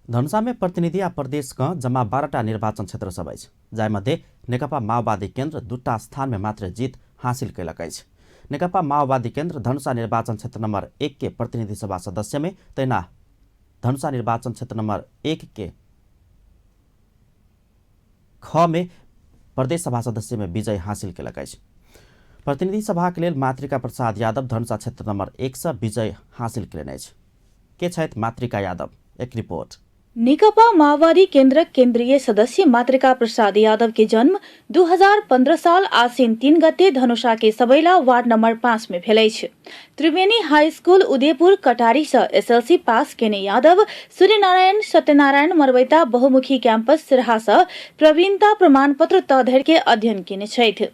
धनुषामे प्रतिनिधि आ प्रदेशक जम्मा 12टा निर्वाचन क्षेत्र सब अछि, जाहिमध्ये नेकपा माओवादी केन्द्र 2टा स्थानमे मात्र जीत हासिल कयलक अछि। नेकपा माओवादी केन्द्र धनुषा निर्वाचन क्षेत्र नम्बर 1 के प्रतिनिधि सभा सदस्यमे, तहिना धनुषा निर्वाचन क्षेत्र नम्बर 1 के ख में प्रदेश सभा सदस्य में विजय हासिल केलक अछि। प्रतिनिधि सभाक लेल मातृका प्रसाद यादव धनुषा क्षेत्र नम्बर 1 सँ विजय हासिल केलनि अछि। के छथि मातृका यादव, एक रिपोर्ट। नेकपा माओवादी केन्द्रक केन्द्रीय सदस्य मातृका प्रसाद यादव के जन्म 2015 साल आसिन 3 गते धनुषा के सबैला वार्ड नंबर 5 में भेल अछि। त्रिवेणी हाई स्कूल उदयपुर कटारी से एसएलसी पास केने यादव सूर्यनारायण सत्यनारायण मरवैता बहुमुखी कैंपस सिरहा से प्रवीणता प्रमाण पत्र त धरि के अध्ययन केने छथि।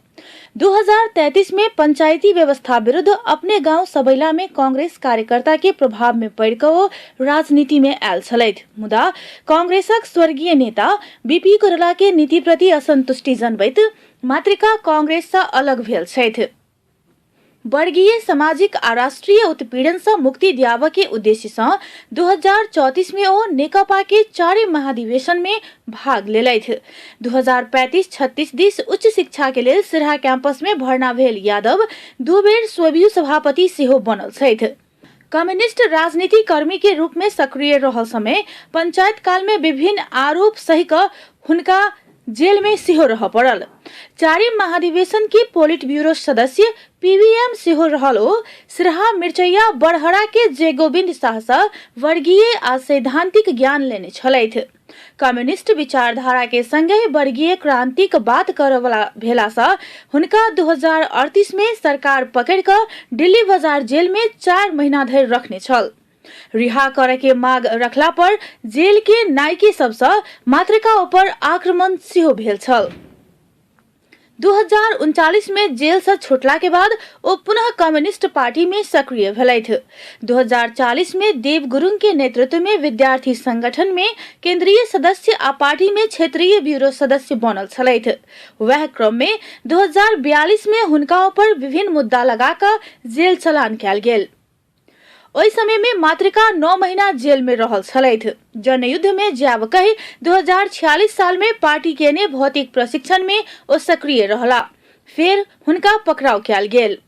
2033 में पंचायती व्यवस्था विरुद्ध अपने गांव सबैला में कांग्रेस कार्यकर्ता के प्रभाव में पड़ि कऽ ओ राजनीति में आयल छलथि। मुदा कांग्रेसक स्वर्गीय नेता बीपी कोइराला के नीति प्रति असंतुष्टि जनबैत मातृका कांग्रेस सँ अलग भेल छथि। वर्गीय सामाजिक आ राष्ट्रीय उत्पीड़न सँ मुक्ति दियाबऽ के उद्देश्य सँ 2034 में ओ नेकपा के चारिम महाधिवेशन में भाग लेलथि। 2035-36 दिस उच्च शिक्षा के लेल सिरहा कैंपस में भर्ना भेल यादव 2 बेर स्वबीयू सभापति सेहो बनल छथि। कम्युनिस्ट राजनीति कर्मी के रूप में सक्रिय रहल समय पंचायत काल में विभिन्न आरोप सहि कऽ हुनका जेल में सेहो रहऽ पड़ल। चारिम महाधिवेशन के पोलिट ब्यूरो सदस्य पीवीएम सेहो रहल ओ सिरहा मिर्चैया बड़हरा के जय गोविंद शाह सँ वर्गीय आ सैद्धांतिक ज्ञान लेने छलथि। कम्युनिस्ट विचारधारा के संगहि वर्गीय क्रांतिक बात करऽवला भेला सँ हुनका 2038 में सरकार पकड़ि कऽ दिल्ली बाजार जेल में 4 महीना धरि रखने छल। रिहा करय के मांग रखला पर जेल के नायकी सबसँ मातृका ऊपर आक्रमण सेहो भेल छल। 2039 में जेल से छुटला के बाद ओ पुनः कम्युनिस्ट पार्टी में सक्रिय भेलथि। 2040 में देव गुरुंग के नेतृत्व में विद्यार्थी संगठन में केंद्रीय सदस्य आ पार्टी में क्षेत्रीय ब्यूरो सदस्य बनल छलथि। वह क्रम में 2042 में हुनका ऊपर विभिन्न मुद्दा लगा कऽ जेल चलान कयल गेल। ओहि समय में मातृका 9 महीना जेल में रहल छलथि। जनयुद्ध में जायब कहि 2046 साल में पार्टी के ने भौतिक प्रशिक्षण में ओ सक्रिय रहला। फेर हुनका पकड़ाव कयल गेल।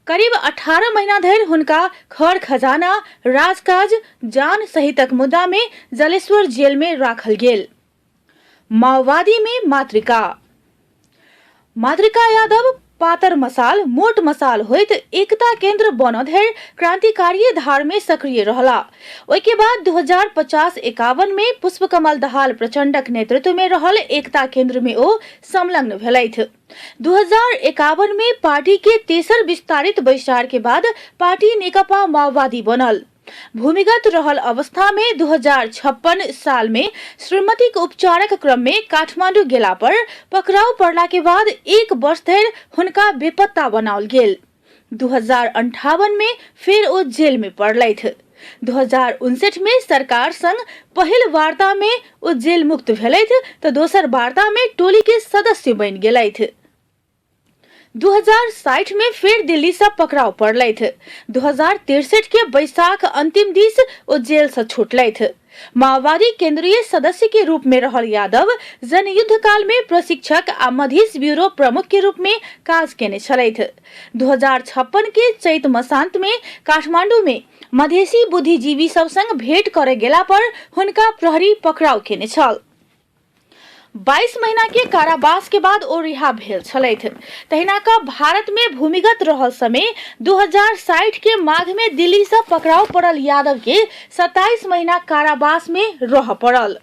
करीब 18 महीना धरि हुनका खर खजाना, राजकाज, जान सहितक मुद्दा में जलेश्वर जेल में राखल गेल। माओवादी में मातृका। मातृका यादव पातर मसाल मोट मसाल होइत एकता केंद्र बन धरि क्रांतिकारी धार में सक्रिय रहला। ओहिके बाद 2050-51 में पुष्पकमल दाहाल प्रचंडक नेतृत्व में रहल एकता केंद्र में ओ संलग्न भेलथि। 2051 में पार्टी के तेसर विस्तारित बैसार के बाद पार्टी नेकपा माओवादी बनल। भूमिगत रहल अवस्था में 2056 साल में श्रीमती के उपचारक क्रम में काठमांडू गेला पर पकड़ाव पड़ला के बाद 1 वर्ष धरि हुनका बेपत्ता बनाओल गेल। 2058 में फिर ओ जेल में पड़लथि। 2059 में सरकार संग पहिल वार्ता में ओ जेल मुक्त भेलथि तो दोसर वार्ता में टोली के सदस्य बनि गेलथि। 2060 में फिर दिल्ली से पकड़ाव पड़लथि। 2063 के बैसाख अंतिम दिस ओ जेल से छूटलथि। माओवादी केंद्रीय सदस्य के रूप में रहल यादव जनयुद्ध काल में प्रशिक्षक आ मधेश ब्यूरो प्रमुख के रूप में काज केने छलथि। 2056 के चैत मसांत में काठमांडू में मधेसी बुद्धिजीवी सब संग भेंट करे गेला पर हुनका प्रहरी पकड़ाव केने छल। 22 महीना के कारावास के बाद ओ रिहा भेल छलथि। तहिना का भारत में भूमिगत रहल समय 2060 के माघ में दिल्ली से पकड़ाव पड़ल यादव के 27 महीना कारावास में रह पड़ल।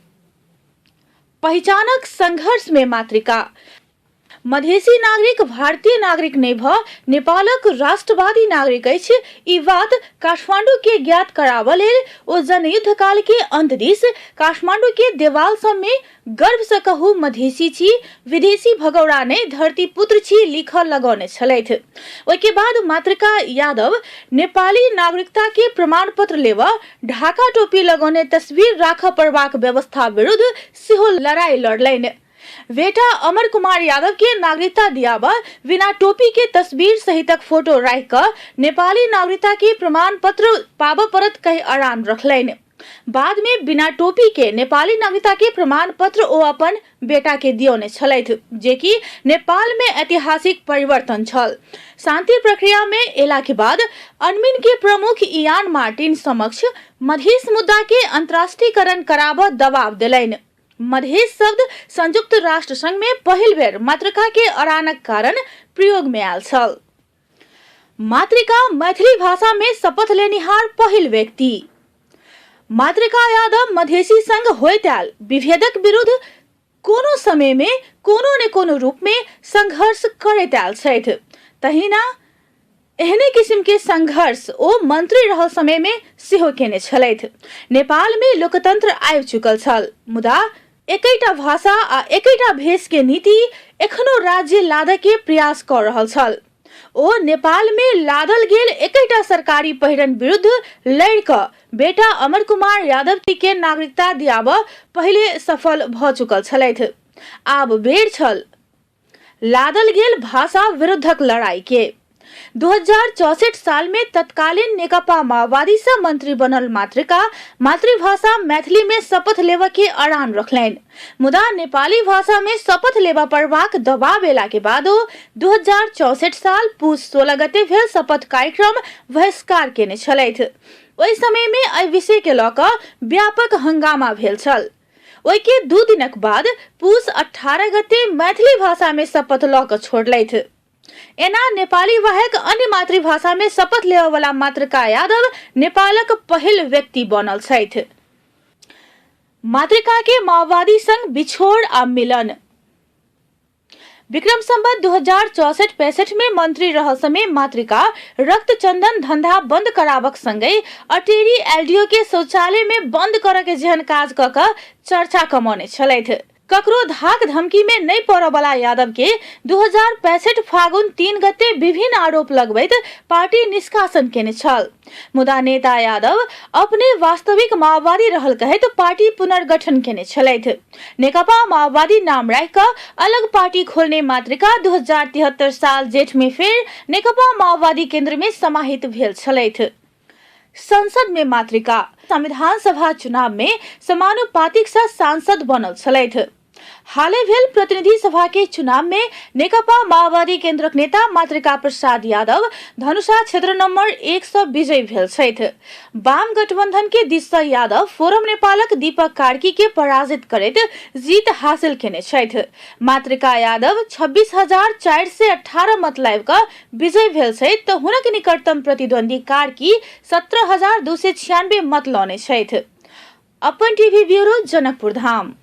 पहिचानक संघर्ष में मातृका। मधेसी नागरिक भारतीय नागरिक नहि भऽ नेपालक राष्ट्रवादी नागरिक अछि, ई बात काठमांडू के ज्ञात कराबऽ लेल ओ जनयुद्ध काल के अंत दिस काठमांडू के देवाल सब में गर्व से कहू मधेसी छी, विदेशी भगौड़ा नहि धरती पुत्र छी लिखल लगौने छलथि। ओहिके बाद मातृका यादव नेपाली नागरिकता के प्रमाण पत्र लेबऽ ढाका टोपी लगौने तस्वीर राखऽ पड़बाक व्यवस्था विरुद्ध सेहो लड़ाई लड़लनि। बेटा अमर कुमार यादव के नागरिकता दियाबऽ बिना टोपी के तस्वीर सहितक फोटो राखि कऽ नेपाली नागरिकता के प्रमाण पत्र पाबऽ पड़त कहि अड़ान रखलनि। बाद में बिना टोपी के नेपाली नागरिकता के प्रमाण पत्र ओ अपन बेटा के दियौने छलथि, जेकि नेपाल में ऐतिहासिक परिवर्तन छल। शांति प्रक्रिया में एला के बाद अनमिन के प्रमुख इयान मार्टिन समक्ष मधेश मुद्दा के अंतर्राष्ट्रीयकरण कराबऽ दबाव देलनि। मधेश शब्द संयुक्त राष्ट्र संघ में पहिल बेर मातृका के अड़ानक कारण प्रयोग में आयल छल। मातृका मैथिली भाषा में शपथ लेनिहार पहिल व्यक्ति। मातृका यादव मधेशी संग होइत आयल विभेदक विरुद्ध कोनो समय में कोनो ने कोनो रूप में संघर्ष करैत आयल छथि। तहिना एहने किसिम के संघर्ष ओ मंत्री रहल समय में सेहो केने छलथि। नेपाल में लोकतंत्र आबि चुकल छल, मुदा एकेटा भाषा आ एकेटा भेष के नीति एखनो राज्य लादय के प्रयास कऽ रहल छल। ओ नेपाल में लादल गेल एकेटा सरकारी पहिरन विरुद्ध लड़ि कऽ बेटा अमर कुमार यादव के नागरिकता दियाबऽ पहिले सफल भऽ चुकल छलथि। आब बेर छल लादल गेल भाषा विरुद्धक लड़ाई के। 2064 साल में तत्कालीन नेकपा माओवादी से मंत्री बनल मातृका मातृभाषा मैथिली में शपथ लेबऽ के अड़ान रखलनि, मुदा नेपाली भाषा में शपथ लेबऽ पड़बाक दबाव एला के बादो 2064 साल पूस 16 गते भेल शपथ कार्यक्रम बहिष्कार केने छलथि। ओहि समय में एहि विषय के लऽ कऽ व्यापक हंगामा भेल छल। ओहि के 2 दिनक बाद पूस 18 गते मैथिली भाषा में शपथ लऽ कऽ छोड़लथि। एना नेपाली वाहेक अन्य मातृभाषा में शपथ लेबऽ वाला मातृका यादव नेपालक पहिल व्यक्ति बनल छथि। मातृका के माओवादी संग बिछोड़ आ मिलन। विक्रम संवत 2064-65 में मंत्री रहल समय मातृका रक्त चंदन धंधा बंद कराबक संगे अटेरी एलडीओ के शौचालय में बंद करऽ के जेहन काज कऽ कऽ चर्चा कमौने छलथि। ककरो धाक धमकी में नहीं पड़ऽ वाला यादव के 2065 फागुन 3 गते विभिन्न आरोप लगबैत पार्टी निष्कासन केने छल, मुदा नेता यादव अपने वास्तविक माओवादी रहल कहैत पार्टी पुनर्गठन केने छलथि। नेकपा माओवादी नाम राखि कऽ अलग पार्टी खोलने मातृका 2073 साल जेठ में फेर नेकपा माओवादी केंद्र में समाहित भेल छलथि। संसद में मातृका संविधान सभा चुनाव में समानुपातिक सँ सांसद बनल छलथि। हाले भेल प्रतिनिधि सभा के चुनाव में नेकपा माओवादी केंद्रक नेता मातृका प्रसाद यादव धनुषा क्षेत्र नंबर 1 सँ विजयी भेल छथि। वाम गठबंधन के दिस सँ यादव फोरम नेपालक दीपक कार्की के पराजित करैत जीत हासिल केने छथि। मातृका यादव 26,418 मत लाबि कऽ विजयी भेल छथि तऽ हुनक निकटतम प्रतिद्वंदी कार्की 17,296 मत लौने छथि। अपन टीवी ब्यूरो, जनकपुर धाम।